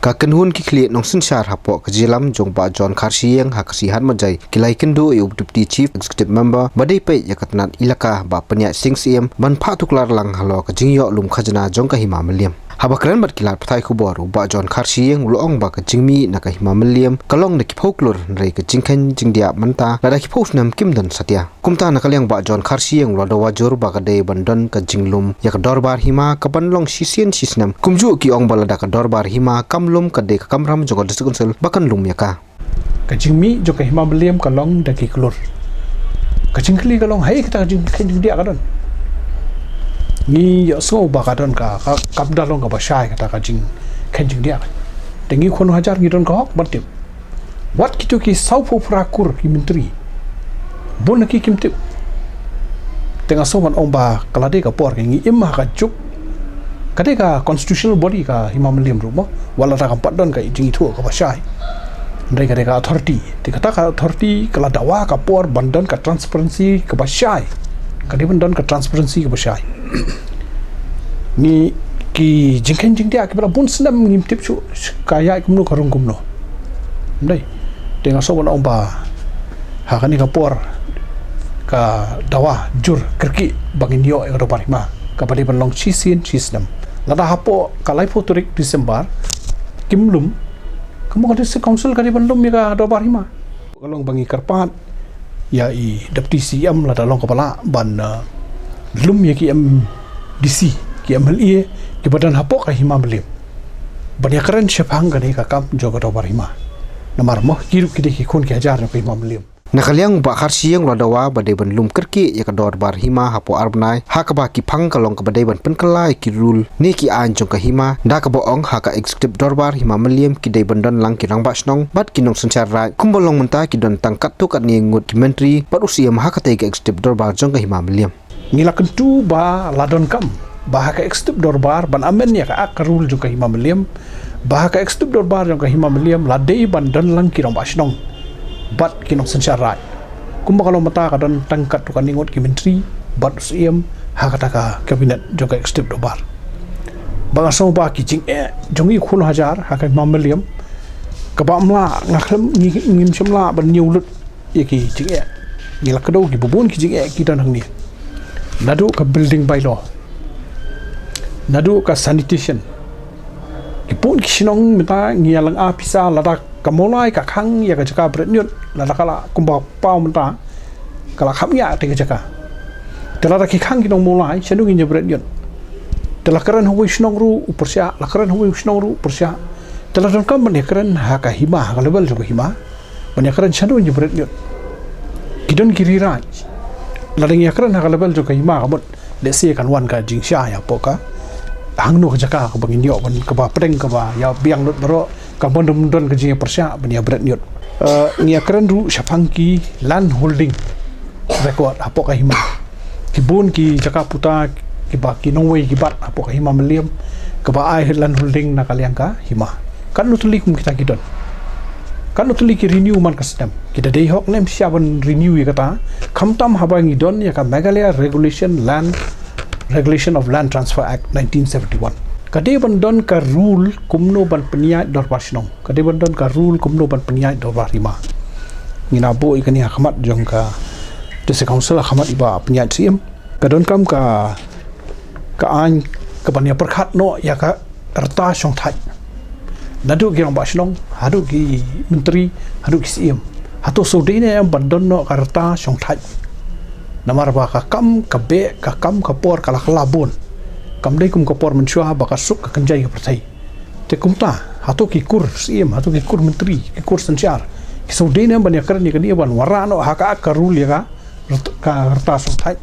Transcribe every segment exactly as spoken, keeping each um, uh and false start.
Ka kynhun ki khlieh nongsynshar hapoh ka jingïalam jong Bah John Kharshiing ha ka sngi Kynmarch ki la ïakynduh ïa u Deputy Chief Executive Member ba dei peit ïa ka tnat Elaka Bah Pynïaid Sing Syiem ban phah tuklar lang halor ka jingïoh lum khajna jong ka Hima Mylliem. Haba kren bad ki lad pathai khubor, u Bah John Kharshiing u la ong ba ka jingmih na ka Hima Mylliem ka long da ki phew klur, hynrei ka jingkheiñ jingdiah mynta lada ki phew snem kim don satia. Kumta na ka liang Bah John Kharshiing u la dawa jur ba ka dei ban don ka jinglum ïa ka dorbar hima kaban long shisien shisnem. Kumjuh ki ong ba lada ka dorbar hima kam lum, ka dei ka kamram jong ka District Council ba kan lum ïa ka. Ka jingmih jong ka Hima Mylliem ka long da ki klur. Ka jingkylli ka long, haei kata ka jingkheiñ jingdiah ka don? Ngi ïohsngew ba ka don ka, ka, kam da long kaba shai kata ka jingkheiñ jingdiah. Te ngi khun hajar ngi don ka hok ban tip. Wat kito ki saw phew phra kur ki myntri, bun na ki kim tip. Te nga sngew ban ong ba ka la dei ka por ka ngi im ha ka juk. Ka dei ka constitutional body ka Hima Mylliem ruh mo. Wat lada kam pat don ka jingithuh kaba shai, hynrei ka dei ka authority. Te kata ka authority ka la dawa ka por ban don ka transparency kaba shai. Ka dei ban don ka transparency kaba shai. Ngi, ki jingkheiñ jingdiah kiba la bun snem ngim tip shuh ka ïaid kumno, ka rung kumno. Ym dei. Te nga sngew ban ong ba ha kane ka por ka dawa jur kyrkieh ba ngin ïoh ïa ka dorbar hima kaba dei ban long shisien shisnem. Lada hapoh ka laiphew tarik December kim lum, kumno ka District Council ka dei ban lum ïa ka dorbar hima? Ka long ba ngi kyrpad ïa i Deputy C M lada long kaba lah ban, uh, lum ïa ki M D C, ki M L A kiba don hapoh ka Hima Mylliem ban ïakren shaphang kane ka kam jong ka dorbar hima. Namar mo ki ruh ki dei ki khun ki hajar jong ka Hima Mylliem. Na ka liang Bah Kharshiing u la dawa ba dei ban lum kyrkieh ïa ka dorbar hima hapoh ar bnai, ha kaba ki phang ka long kaba dei ban pynkylla ïa ki rule ne ki aiñ jong ka hima, da kaba ong ha ka executive dorbar Hima Mylliem ki dei ban don lang ki rangbah shnong bad ki nongsynshar raid. Kumba long mynta ki don tang katto katne ngut ki myntri bad u Syiem ha katei ka executive dorbar jong ka Hima Mylliem. Ngi la kyntu ba la donkam ba ha ka executive dorbar ban amend ïa ka act ka rule jong ka Hima Mylliem, ba ha ka executive dorbar jong ka Hima Mylliem la dei ban don lang ki rangbah shnong bad ki nongsynshar raid. Kumba ka long mynta ka don tang katto katne ngut ki myntri bad u Syiem ha kata ka cabinet jong ka executive dorbar. Ba nga sngew ba ki jingeh jong ngi khun hajar ha ka Hima Mylliem kaba ym lah, nga khlem, ngi, ngim shym lah ban ñiew lut ïa ki jingeh. Ngi la kdew kiba bun ki jingeh ki don hangne. Naduh ka building bylaw, naduh ka sanitation. Ki bun ki shnong mynta ngi ïa lynga pisa, lada ka Mawlai ka khang ïa ka jaka bret ñiut, lada ka la kumba paw mynta ka la kham ñiah te ka jaka. Te lada ki khang ki nong Mawlai, shano ngin ïa bret ñiut? Te la kren ha uwei u shnong ruh u pyrshah, la kren ha uwei u shnong ruh u pyrshah. Te la donkam ban ïa kren ha ka hima, ha ka level jong ka hima. Ban ïa kren shano ngin ïa bret ñiut. Ki don ki ri raid. Lada ngi ïa kren ha ka level jong ka hima ka mut, let's say, kan wan ka jingshai hapoh ka hangno ka jaka kaba ngin ïoh ban, kaba pdeng, kaba ïa biang lut baroh, kan ym don ka jingïapyrshah ban ïa bret ñiut. Eh, ngi ïa kren ruh shaphang ki land holding record hapoh ka hima. Ki bun ki jaka puta kiba ki nongwei ki bat hapoh ka Hima Mylliem kaba ai land holding na ka liang ka hima. Katno tylli kum kita ki don? Katno tylli ki renew man ka snem? Ki da dei hok ne ym shym ban renew ïa kata, khamtam haba ngi don ïa ka Meghalaya Regulation Land, Regulation of Land Transfer Act nineteen seventy-one. Ka dei ban don ka rule kumno ban pynïaid dorbar shnong. Ka dei ban don ka rule kumno ban pynïaid dorbar hima. Ngi la buh ïa kane ha khmat jong ka District Council, ha khmat i Bah Pynïaid Syiem. Ka donkam ka, ka aiñ kaban ïa pyrkhat noh ïa ka rta shongthait. Naduh ki rangbah shnong, haduh ki myntri, haduh ki Syiem. Hato shu dei ne em ban don noh ka rta shongthait? Namar ba ka kam ka beh, ka kam ka por ka la kylla bun. Kam dei kum ka por mynshuwa ba ka suk ka kynjai ka pyrthei. Te kumta, hato ki kur Syiem, hato ki kur myntri, ki kur synshar, ki shu dei ne em ban ïa kren ïa kane ban wanrah noh ha ka, ka rule ïa ka rt-, ka rta shongthait?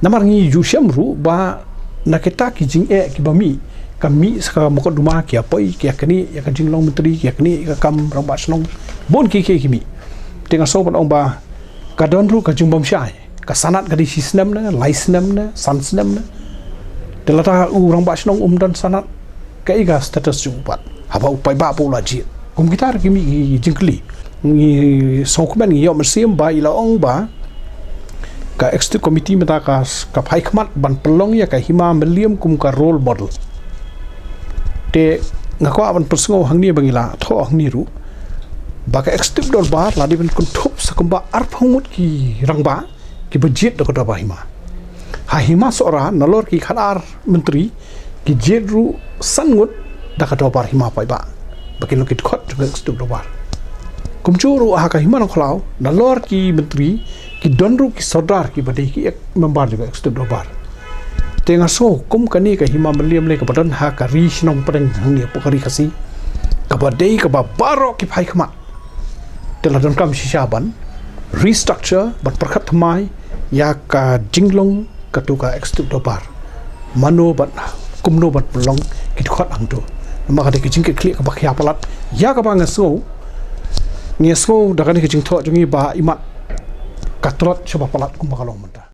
Namar ngi ju shem ruh ba na kita ki jingeh kiba mih, ka mih sa ka mukotduma, ki ïa poi, ki ïa knieh ïa ka jinglong myntri, ki ïa knieh ïa ka kam rangbah shnong. Bun ki, ki, ki mih. Te nga sngew ban ong ba ka don ruh ka jingbymshai. Ka sanad ka dei shi snem ne, lai snem ne, san snem ne. Te lada u rangbah shnong um don sanad, kaei ka status jong u pat haba u paidbah pat u la jied? Kum kita ruh ki mih ki jingkylli. Ngi sngewkmen, ngi ïoh mynsiem ba i la ong ba ka executive committee mynta ka, ka phai khmat ban pynlong ïa ka Hima Mylliem kum ka role model. Te nga kwah ban pynsngew hangne ba ngi la thoh hangne ruh ba ka Executive Dorbar la dei ban kynthup sa kumba arphew ngut ki rangbah kiba jied da ka Dorbar Hima. Ha Hima Sohra nalor ki khatar myntri ki jied ruh san ngut da ka Dorbar Hima paidbah ba ki long ki dkhot jong ka Executive Dorbar. Kumjuh ruh ha ka Hima Nongkhlaw nalor ki myntri ki don ruh ki sordar kiba dei ki ek member jong ka Executive Dorbar. Te nga sngew kum kane ka Hima Mylliem lei kaba don ha ka ri shnong pdeng hangne hapoh ka ri Khasi kaba dei kaba baroh ki phai khmat. Te la donkam shisha ban restructure, ban pyrkhat thymmai ïa ka jinglong katu ka Executive Dorbar. Mano bad kumno ban pynlong ki dkhot hangtu. Namar ka dei ka jingkitkhlieh kaba khia palat ïa kaba nga sngew, nga sngew da kane ka jingthoh jong ngi ba imat ka tlot shaba palat kumba ka long mynta.